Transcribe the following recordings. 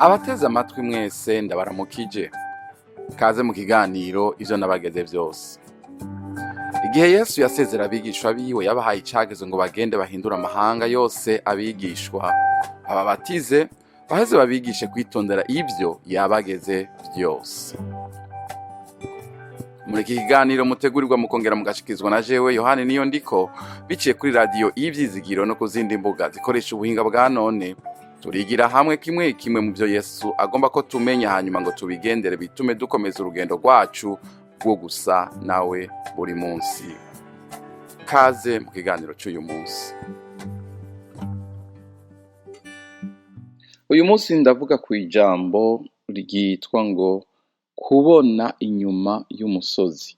Abateze amatwi mwese, ndabaramukije. Kaze mu kiganiro Ivyo Nabageze Vyose. Igihe Yesu yasezera abigishwa biwe, yabahaye icagezo ngo bagende bahindure amahanga yose abigishwa, ababatize, baheze babigishe kwitondera ivyo yabageze vyose. Muri iki kiganiro mutegurirwa mukongera mugashikizwa na jewe Yohani Niyo Ndiko, biciye kuri radiyo Ivyizigiro no ku zindi mbuga zikoresha ubuhinga bwa none, turigira hamwe kimwe kimwe mu byo Yesu agomba ko tumenya, hanyuma ngo tubigendere, bitume dukomeza urugendo rwacu rwo gusa nawe buri munsi. Kaze mu kiganiro cy'uyu munsi. Uyu munsi ndavuga ku ijambo ryitwa ngo kubona inyuma y'umusozi.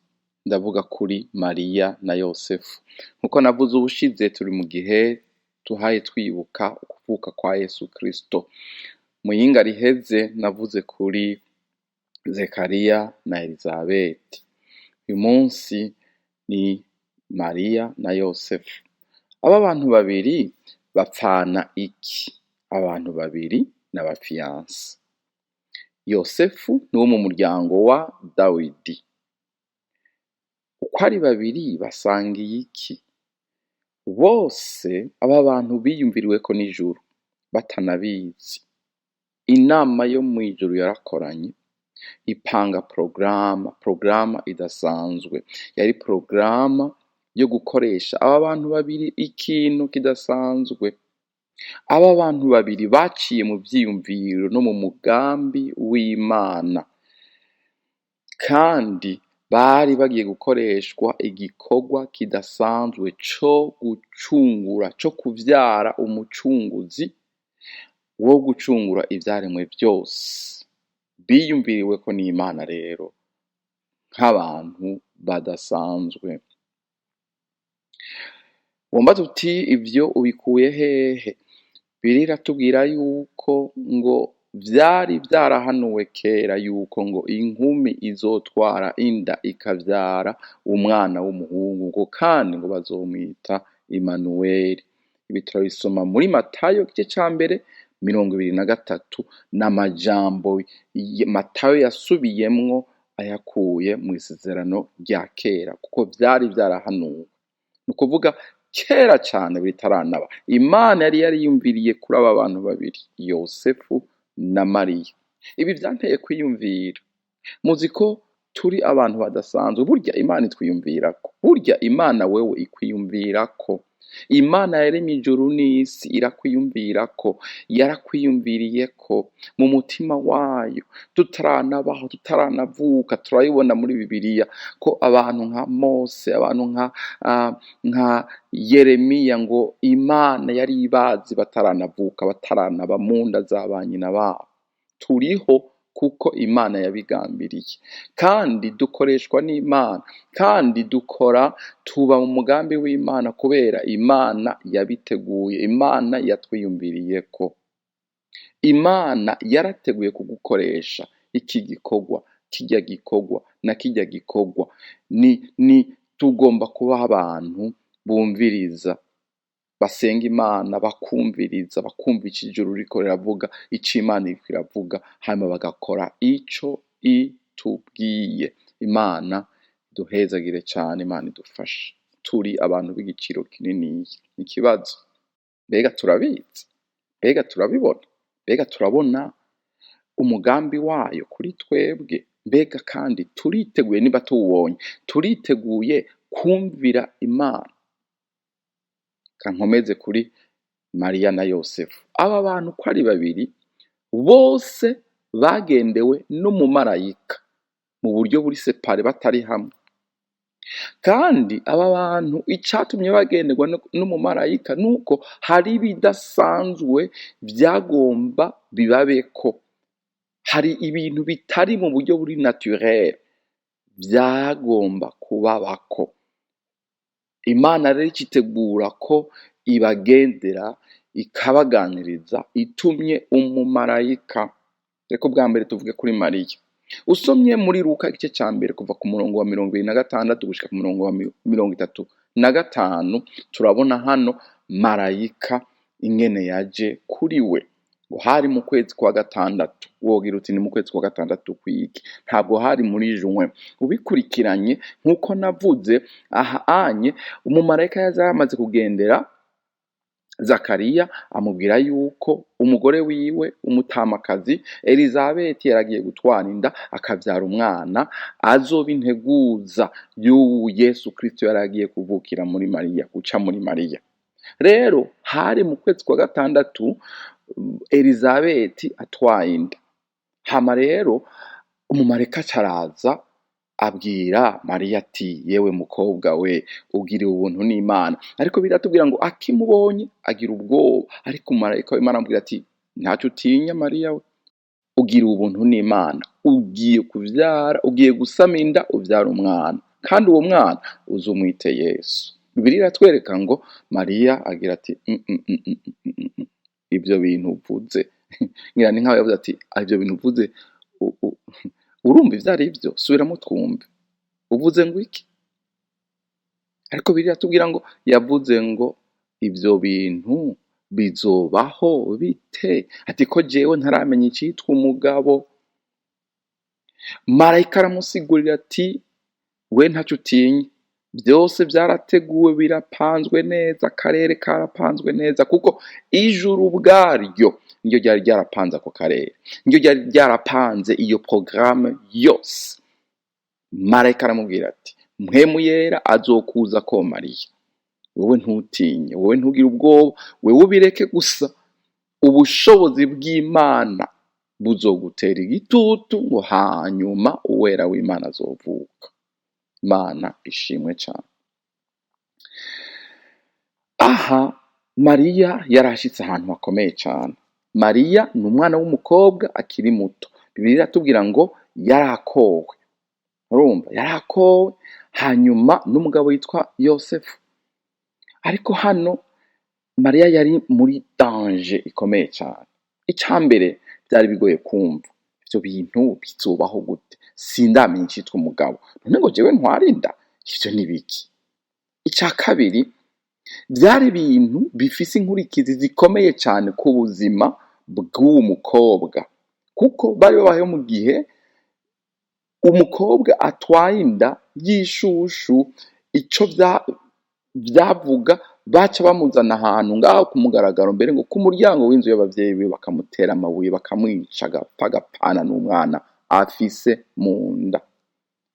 Ndavuga kuri Mariya na Yosefu. Nkuko navuze ubushize, turi mu gihe tuhaye twibuka ukuvuka kwa Yesu Kristo. Mu yinga riheze navuze kuri Zekariya na Elizabeti. Uyu munsi ni Mariya na Yosefu. Aba bantu babiri bapfana iki? Abantu babiri n'abafiyanse. Yosefu ni uwo mu muryango wa Dawidi. Uko ari babiri basangiye iki? Bose aba bantu biyumviriweko n'ijuru batanabizi. Inama yo mw'ijuru yarakoranye, ipanga porogaramu idasanzwe. Yari porogaramu yo gukoresha aba bantu babiri ikintu kidasanzwe. Aba bantu babiri baciye mu vyiyumviro no mu mugambi w'Imana, kandi bari bagiye gukoreshwa igikorwa kidasanzwe co gucungura, co kuvyara umucunguzi wo gucungura ivyaremwe vyose. Biyumviriweko n'Imana rero nk'abantu badasanzwe. Wombaza uti: "Ivyo ubikuye hehe?" Bibiliya iratubwira yuko ngo vyari vyarahanuwe kera yuko ngo inkumi izotwara inda ikavyara umwana w'umuhungu, ngo kandi ngo bazomwita Imanuweli. Ibi turabisoma muri Matayo igice ca mbere 23, n'amajambo Matayo yasubiyemwo ayakuye mw'isezerano rya kera, kuko vyari vyarahanuwe. Ni ukuvuga kera cane bitaranaba, Imana yari yariyumviriye kuri aba bantu babiri, Yosefu na Mariya. Ibi vyanteye kwiyumvira. Muzi ko turi abantu badasanzwe. Burya Imana itwiyumvirako. Burya Imana wewe ikwiyumvirako. Imana yaremye ijuru n'isi irakwiyumvirako. Yarakwiyumviriyeko mu mutima wayo tutaranabaho, tutaranavuka. Turabibona muri Bibiliya ko abantu nka Mose, abantu nka Yeremiya, ngo Imana yari ibazi bataranavuka, bataranaba mu nda za ba nyina babo. Turiho kuko Imana yabigambiriye, kandi dukoreshwa n'Imana, kandi dukora, tuba mu mugambi w'Imana kubera Imana yabiteguye, Imana yatwiyumviriyeko. Imana yarateguye kugukoresha iki gikorwa, kirya gikorwa na kirya gikorwa. Ni tugomba kuba abantu bumviriza, basenga Imana, bakumviriza, bakumva ico ijuru ririko riravuga, ico Imana iriko iravuga, hanyuma bagakora ico itubwiye. Imana iduhezagire cane, Imana idufashe. Turi abantu b'igiciro kininiya. Ikibazo: mbega turabizi? Mbega turabibona? Mbega turabona umugambi wayo kuri twebwe? Mbega kandi turiteguye, niba tuwubonye, turiteguye kumvira Imana? Kankomeze kuri Mariya na Yosefu. Aba bantu uko ari babiri bose bagendewe n'umumarayika mu buryo buri séparé, batari hamwe. Kandi aba bantu icatumye bagenderwa n'umumarayika nuko hari ibidasanzwe vyagomba bibabeko. Hari ibintu bitari mu buryo buri naturel vyagomba kubabako. Imana rero icitegura ko ibagendera, ikabaganiriza itumye umumarayika. Reka ubwa mbere tuvuge kuri Mariya. Usomye muri Luka igice ca mbere, kuva ku murongo wa 26 gushika ku murongo wa 35, turabona hano marayika ingene yaje kuri we. Ngo hari mu kwezi kwa gatandatu. Wogira uti ni mu kwezi kwa gatandatu kwiki? Ntabwo hari muri juin. Ubikurikiranye nk'uko navuze aha anye, umumarayika yaza yamaze kugendera Zakariya, amubwira yuko umugore wiwe umutamakazi Elizabeti yaragiye gutwara inda, akavyara umwana azoba integuza y'uwu Yesu Kristo yaragiye kuvukira muri Mariya, guca muri Mariya. Rero hari mu kwezi kwa gatandatu Elizabeti atwaye inda. Hama rero umumarayika acaraza abwira Mariya ati: "Yewe mukobwa we, ugiriwe ubuntu n'Imana." Ariko biratubwira ngo akimubonye agira ubwoba, ariko umumarayika w'Imana amubwira ati: "Ntacyo utinya, Mariya we, ugiriwe ubuntu n'Imana, ugiye kuvyara, ugiye gusama inda, uvyara umwana, kandi uwo mwana uzumwite Yesu." Bibiliya iratwereka ngo Mariya agira ati: Ivyo bintu uvuze," ngira ni nkaho yavuze ati: "Ivyo bintu uvuze, urumva ivyo ari vyo? Subiramwo twumve, uvuze ngo iki?" Ariko Bibiliya iratubwira ngo yavuze ngo: "Ivyo bintu bizobaho bite?" Ati: "Ko jewe ntaramenya icitwa umugabo." Marayika aramusigurira ati: "We ntaco utinya, vyose vyarateguwe, birapanzwe neza, akarere karapanzwe neza, kuko ijuru ubwaryo niryo ryari ryarapanze ako karere, niryo ryari ryarapanze iyo porogaramu yose." Marayika aramubwira ati: "Mpwemu Yera azokuza ko, Mariya, wowe ntutinye, wowe ntugire ubwoba, wewe ubireke gusa, ubushobozi bw'Imana buzogutera igitutu, ngo hanyuma Uwera w'Imana azovuka." Imana ishimwe cane. Aha Mariya yarashitse ahantu hakomeye cane. Mariya ni umwana w'umukobwa akiri muto. Bibiliya iratubwira ngo yarakowe, urumva yarakowe, hanyuma n'umugabo yitwa Yosefu. Ariko hano Mariya yari muri danger ikomeye cane. Ica mbere, vyari bigoye kumva: ivyo bintu bizobaho gute? Sindamenya icitwa umugabo, none ngo jewe ntware inda, ivyo ni biki? Ica kabiri, vyari ibintu bifise inkurikizi zikomeye cane ku buzima bw'uwu mukobwa, kuko bari babayeho mu gihe umukobwa atwaye inda y'ishushu, ico vyavuga, baca bamuzana ahantu ngaho ku mugaragaro, mbere ngo ku muryango w'inzu y'abavyeyi biwe, bakamutera amabuye, bakamwica, agapfa, agapfana n'umwana afise mu nda.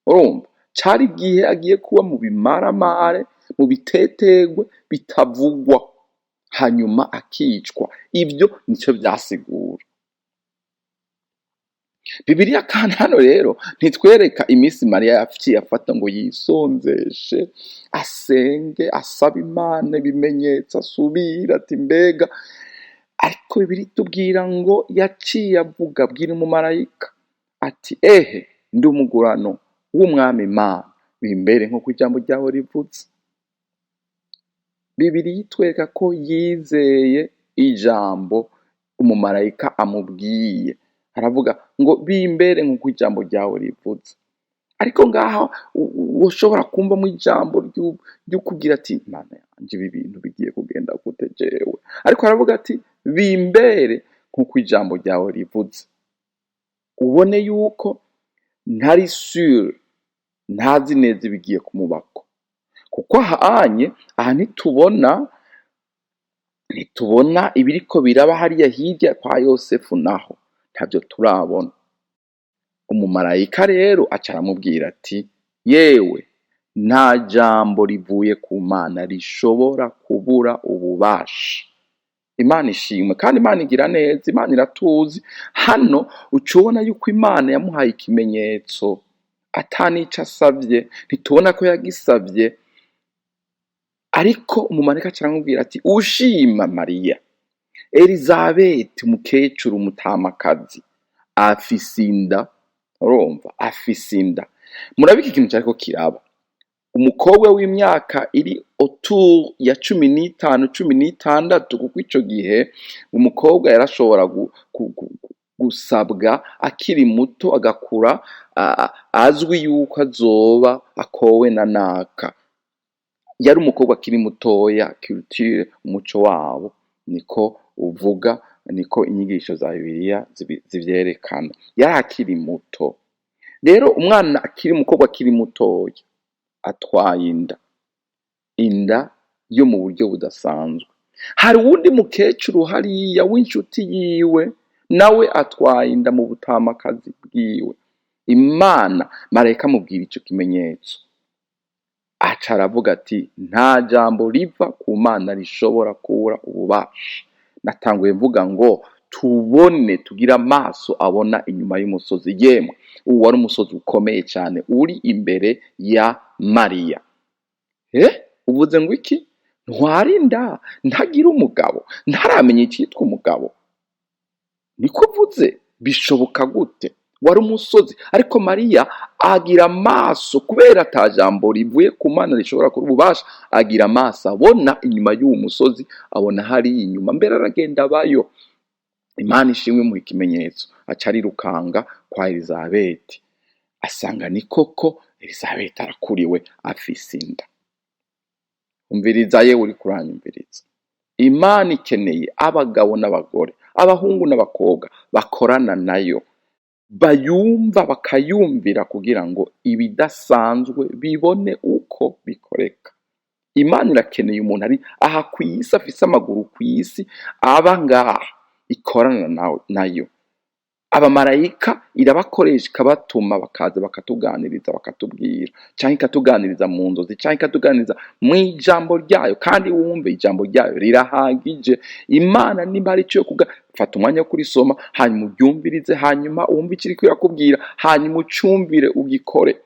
Urumva cari igihe agiye kuba mu bimaramare, mu bitetegwe bitavugwa, hanyuma akicwa. Ivyo nico vyasigura Bibiliya. Kandi hano rero ntitwereka iminsi Mariya yaciye afata ngo yisonzeshe, asenge, asabe Imana ibimenyetso, asubire ati: "Mbega?" Ariko Bibiliya itubwira ngo yaciye avuga, abwira umumarayika ati: "Ehe, ndi umugurano w'Umwami Imana, bimbere nk'uko ijambo ryawe rivuze." Bibiliya itwereka ko yizeye ijambo umumarayika amubwiye, aravuga ngo: "Bimbere nk'uko ijambo ryawe rivuze." Ariko ngaho woshobora kumvamo ijambo ryo kugira ati: "Mana yanje, ibi bintu bigiye kugenda gute jewe?" Ariko aravuga ati: "Bimbere nk'uko ijambo ryawe rivuze." Ubone yuko ntari sûr, ntazi neza ibigiye kumubako, kuko ahanye aha ntitubona ibiriko biraba hariya hirya kwa Yosefu, naho ntavyo turabona. Umumarayika rero aca aramubwira ati: "Yewe, nta jambo rivuye ku Mana rishobora kubura ububasha." Imana ishimwe, kandi Imana igira neza, Imana iratuzi. Hano uca ubona yuko Imana yamuhaye ikimenyetso ata n'ico asavye, ntitubona ko yagisavye. Ariko umumarayika aca aramubwira ati: "Ushima Mariya, Elizabeti umukecuru umutamakazi afise inda." Urumva afise inda. Murabika ikintu cariko kiraba: umukobwa w'imyaka iri autour ya 15, 16, kuko ico gihe umukobwa yarashobora gusabwa akiri muto, agakura azwi yuko azoba akowe na naka. Yari umukobwa akiri mutoya. Culture, umuco wabo niko uvuga. Niko inyigisho za Bibiliya zivyerekana. Yari akiri muto. Rero umwana akiri umukobwa, akiri mutoya, atwaye inda, inda yo mu buryo budasanzwe. Hari uwundi mukecuru hariya w'inshuti yiwe, nawe atwaye inda mu butamakazi bwiwe. Imana, marayika amubwira ico kimenyetso, aca aravuga ati: "Nta jambo riva ku Mana rishobora kubura ububasha." Natanguye mvuga ngo tubone, tugire amaso abona inyuma y'umusozi. Yemwe, uwo wari umusozi ukomeye cyane uri imbere ya Mariya. Uvuze ngo iki? Ntwara inda ntagira umugabo, ntaramenya icyitwa umugabo, niko uvuze? Bishoboka gute? Wari umusozi, ariko Mariya agira amaso, kubera ata jambo rivuye ku Mana rishobora kuba ububasha. Agira amaso abona inyuma y'uwo musozi, abona hariya inyuma mbere, aragenda abayo. Imana ishimwe, imuha ikimenyetso, aca arirukanga kwa Elizabeti, asanga ni koko Elizabeti arakuriwe, afise inda. Umviriza yewe uri kuranyumviriza, Imana ikeneye abagabo n'abagore, abahungu n'abakobwa bakorana nayo, bayumva, bakayumvira, kugira ngo ibidasanzwe bibone uko bikoreka. Imana irakeneye umuntu ari aha ku isi, afise amaguru ku isi, aba ngaha, ikorana nayo. Abamarayika irabakoresha, ikabatuma, bakaza bakatuganiriza, bakatubwira, canke ikatuganiriza mu nzozi, canke ikatuganiriza mu ijambo ryayo. Kandi wumve, ijambo ryayo rirahagije. Imana nimba hari ico yo kuga, fata umwanya wo kurisoma, hanyuma uryumvirize, hanyuma wumve ico iriko irakubwira, hanyuma ucumvire, ugikore.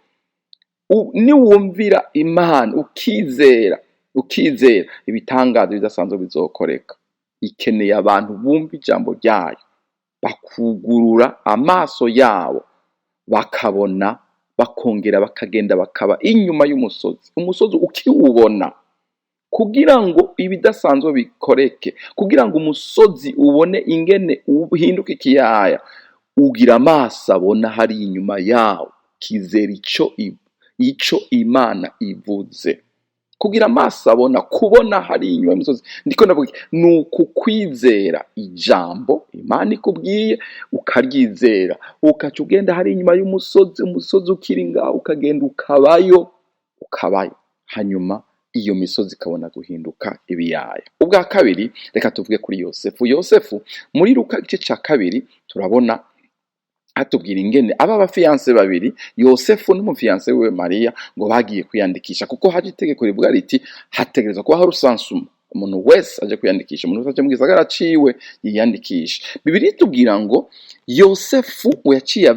Niwumvira Imana, ukizera, ukizera, ibitangaza bidasanzwe bizokoreka. Ikeneye abantu bumva ijambo ryayo, bakugurura amaso yabo, bakabona, bakongera bakagenda, bakaba inyuma y'umusozi. Umusozi ukiwubona, kugira ngo ibidasanzwe bikoreke, kugira ngo umusozi ubone ingene uhinduka ikiyaya, ugira amaso abona hari inyuma yawo, ukizera ico Imana ivuze. Kugira amaso abona, kubona hari inyuma y'umusozi, ndiko ndavuga iki? Ni ukukwizera ijambo Imana ikubwiye, ukaryizera, ukaca ugenda hari inyuma y'umusozi. Umusozi ukiri ngaho, ukagenda ukabayo, ukabayo, hanyuma iyo misozi ikabona guhinduka ibiyaya. Ubwa kabiri, reka tuvuge kuri Yosefu. Yosefu, muri Luka igice ca 2, turabona hatubwira ingene aba ba fiancés babiri, Yosefu n'umu fiancée wiwe Mariya, ngo bagiye kwiyandikisha, kuko haje itegeko rivuga riti hategerezwa kubaho recensement, umuntu wese aje kwiyandikisha, umuntu wese aje mu gisagara ciwe yiyandikisha. Bibiliya itubwira ngo Yosefu ngo yaciye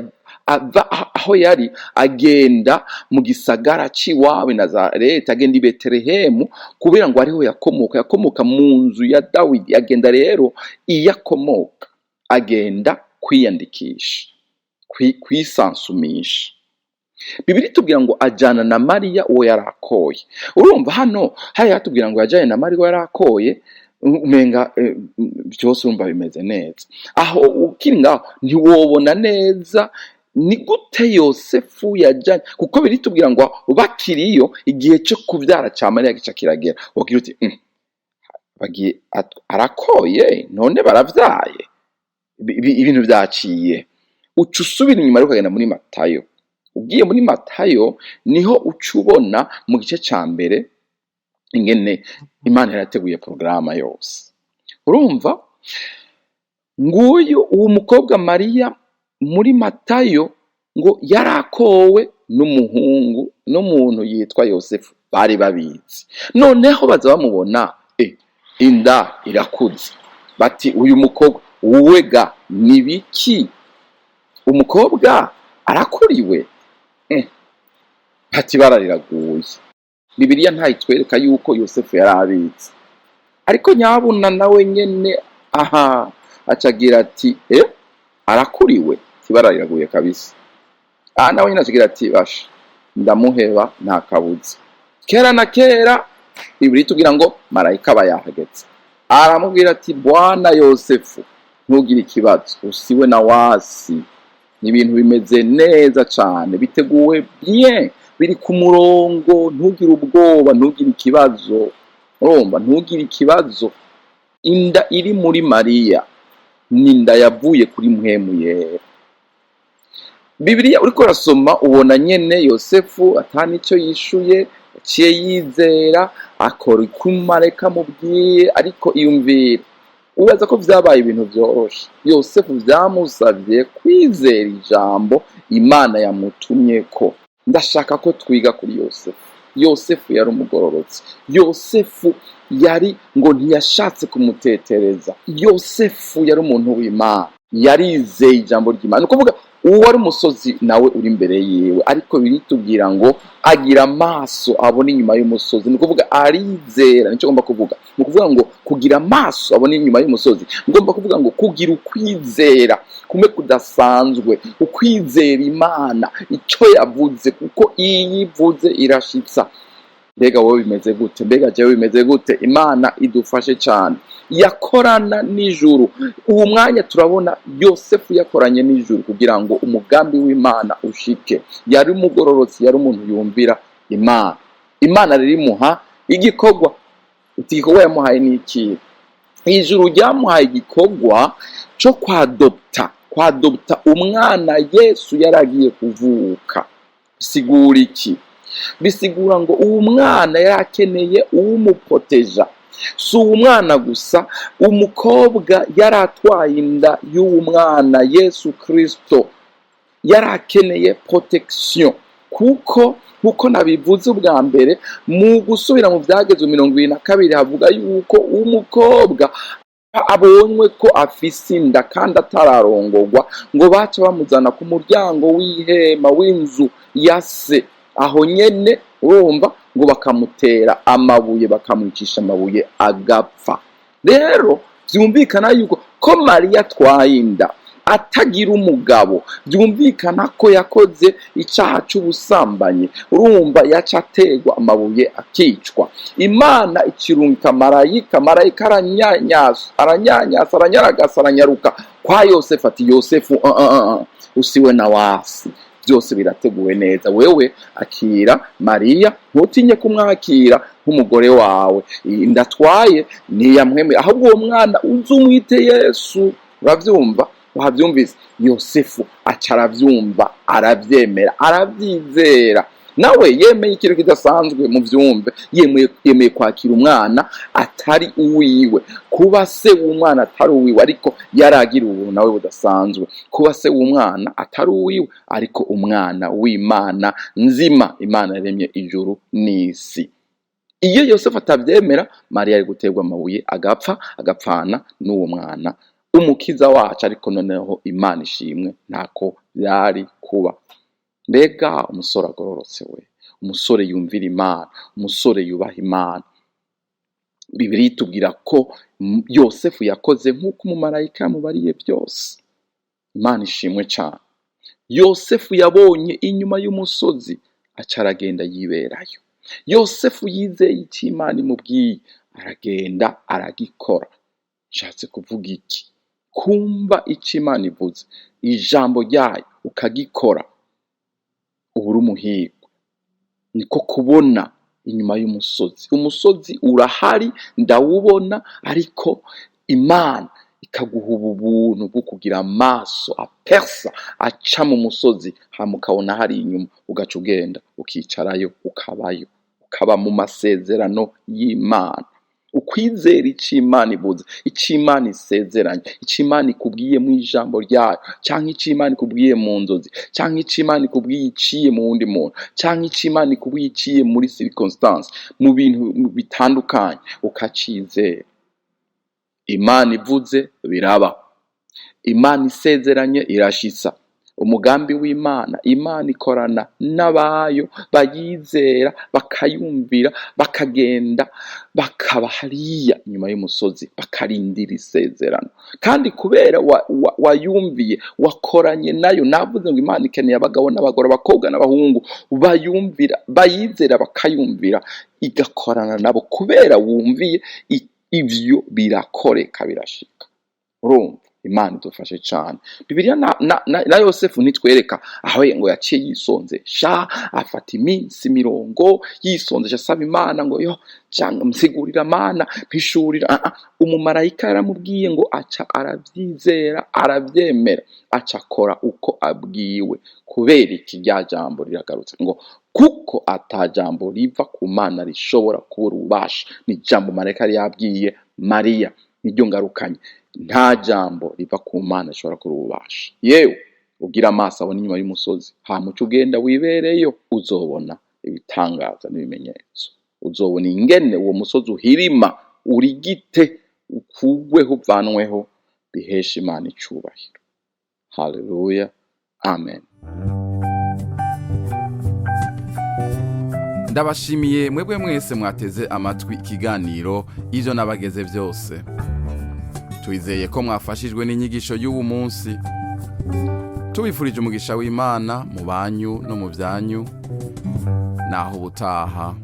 ava aho yari, agenda mu gisagara c'iwabo i Nazareti, agenda i Betelehemu, kubera ngo ariho yakomoka, yakomoka mu nzu ya Dawidi. Agenda rero iyo akomoka, agenda kwiyandikisha, kwisansumisha. Bibiliya itubwira ngo ajana na Mariya uwo yari akoye. Urumva hano hari hatubwira ngo yajanye na Mariya uwo yari akoye, umenga byose urumva bimeze neza. Aho ukiri ngaho ntiwobona neza ni gute Yosefu yajanye, kuko biritubwira ngo bakiriyo, igihe cyo kuvyara ca Mariya gica kiragera. Wogira uti: Bagiye arakoye, none baravyaye, ibintu vyaciye." Uca usubira inyuma ariko ukagenda muri Matayo. Ugiye muri Matayo, niho uca ubona mu gice ca mbere ingene Imana yarateguye porogaramu yose. Urumva nguyu uwo mukobwa Mariya, muri Matayo, ngo yarakowe n'umuhungu, n'umuntu yitwa Yosefu, bari babizi. Noneho baza bamubona, inda irakuze, bati: "Uyu mukobwa uwega ni biki? Umukobwa arakuriwe." Bati: "Barariraguye." Bibiliya ntayitwereka yuko Yosefu yari abizi, ariko nyabuna nawe nyene aha acagira ati: "Arakuriwe, tibarariraguye kabisa." Aha nawe nyene acagira ati: "Basha, ndamuheba, nta kabuza." Kera na kera, Bibiliya itubwira ngo marayika aba yahageze, aramubwira ati: "Bwana Yosefu, ntugire ikibazo, usiwe na wasi, ibintu bimeze neza cane, biteguwe bien, biri ku murongo, ntugire ubwoba, ntugire ikibazo." Urumva, ntugire ikibazo, inda iri muri Mariya. N'inda yavuye kuri Mpwemu Yera. Bibiliya uriko urasoma, ubona nyene Yosefu atanico yishuye, yaciye yizera, akora uko umumarayika amubwiye. Ariko iyumvira, wibaza ko vyabaye ibintu vyoroshe? Yosefu vyamusavye kwizera ijambo Imana yamutumyeko. Ndashaka ko twiga kuri Yosefu. Yosefu yari umugororotsi. Yosefu yari ngo ntiyashatse kumutetereza. Yosefu yari umuntu w'Imana, yarizeye ijambo ry'Imana. Ni ukuvuga uwo ari umusozi nawe uri imbere yiwe, ariko biritubwira ngo agira amaso abona inyuma y'umusozi. Ni ukuvuga arizera, nicyo ngomba kuvuga. Ni ukuvuga ngo kugira amaso abona inyuma y'umusozi, ngomba kuvuga ngo kugira ukwizera kumwe kudasanzwe, ukwizera Imana icyo yavuze, kuko iyo ivuze irashitsa. Mbega wowe bimeze gute? Mbega jewe bimeze gute? Imana idufashe cyane. Yakorana n'ijuru. Uwo mwanya turabona Yosefu yakoranye n'ijuru kugira ngo umugambi w'Imana ushike. Yari umugororotsi, yari umuntu yumvira Imana. Imana rero imuha igikorwa. Uti igikorwa yamuhaye ni ikihe? Ijuru ryamuhaye igikorwa cyo kwadopta umwana Yesu yari agiye kuvuka. Bisigura iki? Bisigura ngo uwo mwana yari akeneye uwumuproteja. Si uwo mwana gusa, umukobwa yari atwaye inda y'uwo mwana Yesu Kristo yari akeneye protection, kuko nkuko nabivuze ubwa mbere, mu gusubira mu Byagezwe 22, havuga yuko umukobwa abonywe ko afise inda kandi atararongorwa, ngo baca bamuzana ku muryango w'ihema w'inzu ya se aho nyene, urumva, ngo bakamutera amabuye, bakamwicisha amabuye agapfa. Rero byumvikana yuko ko Mariya atwaye inda atagira umugabo, byumvikana ko yakoze icyaha cy'ubusambanyi. Urumva, yaca aterwa amabuye akicwa. Imana ikirungika marayika. Marayika aranyanyasa, aranyanyasa, aranyaragasa, aranyaruka kwa Yosefu, ati: "Yosefu, uh, uh, uh, usiwe na wasi, byose birateguwe neza. Wewe akira Mariya, ntutinye kumwakira nk'umugore wawe. Ndatwaye niyamwemere, ahubwo uwo mwana uzumwite Yesu." Urabyumva? Wabyumvise? Yosefu aca arabyumva, arabyemera, arabyizera. Nawe yemeye ikintu kidasanzwe mu byumve. Yemeye kwakira umwana atari uwiwe, kuba se w'umwana atari uwiwe, ariko yaragira ubuntu nawe budasanzwe, kuba se w'umwana atari uwiwe, ariko umwana w'Imana nzima, Imana yaremye ijuru n'isi. Iyo Yosefu atabyemera, Mariya ari guterwa amabuye agapfa, agapfana n'uwo mwana umukiza wacu. Ariko noneho Imana ishimwe, ntako byari kuba. Mbega umusore agororotse we, umusore yumvira Imana, umusore yubaha Imana! Bibiliya itubwira ko Yosefu yakoze nk'uko umumarayika yamubariye byose. Imana ishimwe cyane. Yosefu yabonye inyuma y'umusozi, aca aragenda yiberayo. Yosefu yizeye icyo Imana imubwiye, aragenda aragikora. Nshatse kuvuga iki? Kumva icyo Imana ivuze, ijambo ryayo, ukagikora, uba uri umuhirwe. Niko kubona inyuma y'umusozi. Umusozi urahari, ndawubona, ariko Imana ikaguha ubu buntu bwo kugira amaso apersa, aca mu musozi, hama ukabona hari inyuma, ugaca ugenda ukicarayo, ukabayo, ukaba mu masezerano y'Imana. Ukwizera icyo Imana ivuze, icyo Imana isezeranye, icyo Imana ikubwiye mu ijambo ryayo, cyangwa icyo Imana ikubwiye mu nzozi, cyangwa icyo Imana ikubwiye iciye mu wundi muntu, cyangwa icyo Imana ikubwiye iciye muri circonstance, mu bintu bitandukanye, ukacizera. Imana ivuze biraba, Imana isezeranye irashitsa. Umugambi w'Imana, Imana ikorana n'abayo bayizera, bakayumvira, bakagenda bakaba hariya inyuma y'umusozi, bakarindira isezerano. Kandi kubera wayumviye, wakoranye nayo. Navuze ngo Imana ikeneye abagabo n'abagore, abakobwa n'abahungu bayumvira, bayizera, bakayumvira, igakorana nabo. Kubera wumviye, ivyo birakoreka, birashika. Urumva, Imana idufashe cane. Bibiliya na Yosefu ntitwereka aho ngo yaciye yisonzesha, afata iminsi mirongo yisonzesha, asaba Imana ngo yo cyangwa msigurira Mana, mpishurira. Ah, ah. Umumarayika yaramubwiye ngo aca aravyizera, aravyemera, aca akora uko abwiwe. Kubera iki? Rya jambo riragarutse ngo kuko ata jambo riva ku Mana rishobora kubura ububasha. Ni ijambo marayika yari yabwiye Mariya, niryo ngarukanye. Nta jambo riva ku Mana rishobora kubura ububasha. Yewe ugira amaso abona inyuma y'umusozi, hama uce ugenda wibereyo, uzobona ibitangaza n'ibimenyetso, uzobona ingene uwo musozi uhirima, urigite, ukugweho, uvanweho, bihesha Imana icubahiro. Haleluya, amen. Ndabashimiye mwebwe mwese mwateze amatwi ikiganiro Ivyo Nabageze Byose. Twizeye ko mwafashijwe n'inyigisho y'uwu munsi. Tubifurije umugisha w'Imana mu banyu no mu byanyu. Naho ubutaha.